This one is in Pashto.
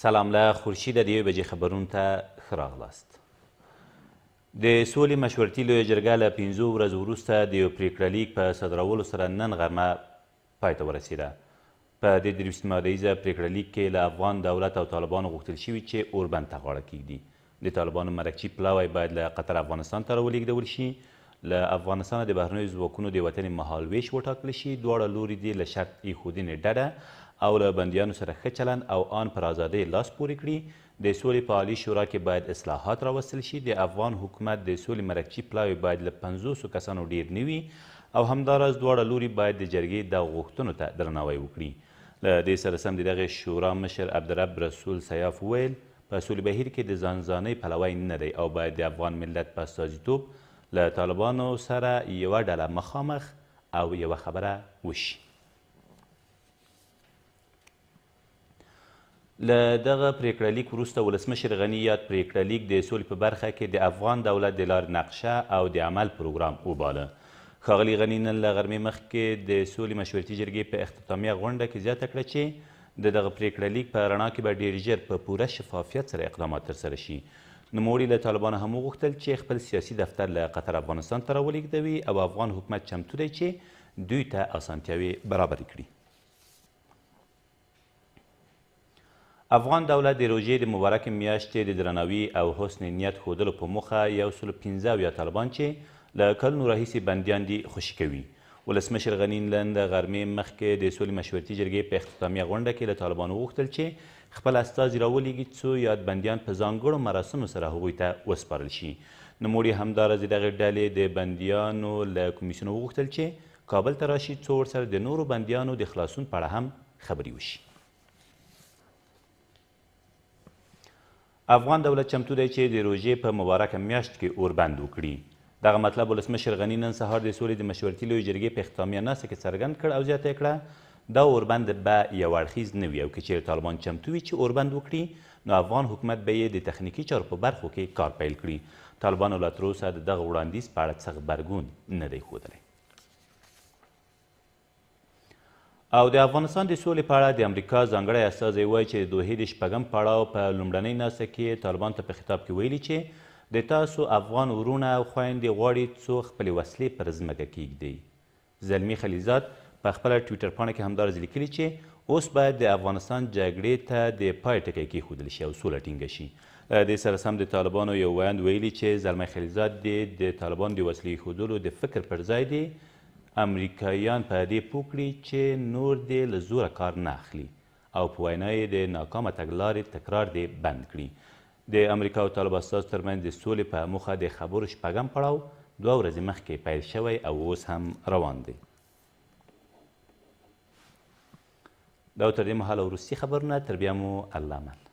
سلام له خورشیده د یوې بجې خبرونو ته ښه راغلاست. د سولې مشورتي لویه جرګه له پنځو ورځو وروسته د یو پرېکړه لیک په صادرولو سره نن غرمه پای ته ورسېده. په دې 23 ماده ییزه پرېکړه لیک کې له افغان دولت او طالبانو غوښتل شوي چې اوربند ته غاړه کېږدي. د طالبانو مرکچي پلاوی باید له قطر افغانستان ته راولېږدول شي، له افغانستانه د بهرنیو ځواکونو د وتنې مهالوېش وټاکل شي، دواړه لوري دې له شرط اېښودنې ډډه او له بندیانو سره ښه چلند او آن پر ازادۍ لاس پورې کړي، د سولې په عالي شورا کې باید اصلاحات راوستل شي، د افغان حکومت د سولې مرکچي پلاوی باید له پنځوسو کسانو ډېر نه وي او همداراز دواړه لوري باید د جرګې دغو غوښتنو ته درناوی وکړي. له دې سره سم د دغې شورا مشر عبدالرب رسول سیاف وویل، په سولې بهیر کې د ځان ځانۍ پلوی نه دی او باید د افغان ملت په استازیتوب له طالبانو سره یوه ډله مخامخ او یوه خبره وشي. له دغه پرېکړه لیک وروسته ولسمشر غني یاد پرېکړه لیک د سولې په برخه کې د افغان دولت د لارې نقشه او د عمل پروګرام وباله. ښاغلي غني نن له غرمې مخکې د سولې مشورتي جرګې په اختتامیه غونډه کې زیاته کړه چې د دغه پرېکړه لیک په رڼا کې به ډېر ژر په پوره شفافیت سره اقدامات ترسره شي. نوموړي له طالبانو هم وغوښتل چې خپل سیاسي دفتر له قطر افغانستان ته راولېږدوي او افغان حکومت چمتو دی چې دوی ته اسانتیاوې برابرې کړي. افغان دولت د روژې د مبارکې میاشتې د درناوي او حسن نیت ښودلو په موخه 175 طالبان چې له کلونو راهیسې بندیان دي خوشي کوي. ولسمشر غني نن له غرمې مخکې د سولې مشورتي جرګې په اختتامیه غونډه کې له طالبانو وغوښتل چې خپل استازي راولېږي څو یاد بندیان په ځانګړو مراسمو سره هغوی ته وسپارل شي. نوموړي همداراز د دغې ډلې د بندیانو له کمیسیون وغوښتل چې کابل ته راشي څو ورسره د نورو بندیانو د خلاصون په اړه هم خبرې وشي. افغان دولت چمتو دی چې د روژې په مبارکه میاشت کې اوربند وکړي. دغه مطلب ولسمشر غني نن سهار د سولې د مشورتي لویې جرګې په اختتامیه ناسته کې څرګند کړ او زیاته یې کړه، دا اوربند به یو اړخیز نه وي او که چېرې طالبان چمتو وي چې اوربند وکړي نو افغان حکومت به یې د تخنیکي چارو په برخو کې کار پیل کړي. طالبانو لا تر اوسه د دغه وړاندیز په اړه څه غبرګون نه دی ښودلی. او د افغانستان د سولې په اړه د امریکا ځانګړی استازی وایي چې د دوحې د شپږم پړاو په لومړنۍ ناسته کې طالبان ته په خطاب کې ویلي چې د تاسو افغان وروڼه او خویندې غواړي څو خپلې وسلې پر ځمکه کیږدي. زلمي خلیلزاد په خپله ټویټر پاڼه کې همداراز لیکلي چې اوس باید د افغانستان جګړې ته د پای ټکی کېښودل شي او سوله ټینګه شي. له دې سره سم د طالبانو یو ویاند ویلي چې زلمی خلیلزاد دې د طالبانو د وسلې ایښودلو د فکر پر ځای دې امریکایان په دې پوه کړي چې نور دې له زوره کار نه اخلي او په وینا یې د ناکامه تګلارې تکرار دې بند کړي. د امریکا او طالب استازو ترمنځ د سولې په موخه د خبرو شپږم پړاو دوه ورځې مخکې پیل شوی او اوس هم روان دی. دا و تر دې مهاله وروستي خبرونه، تر بیا مو الله مل.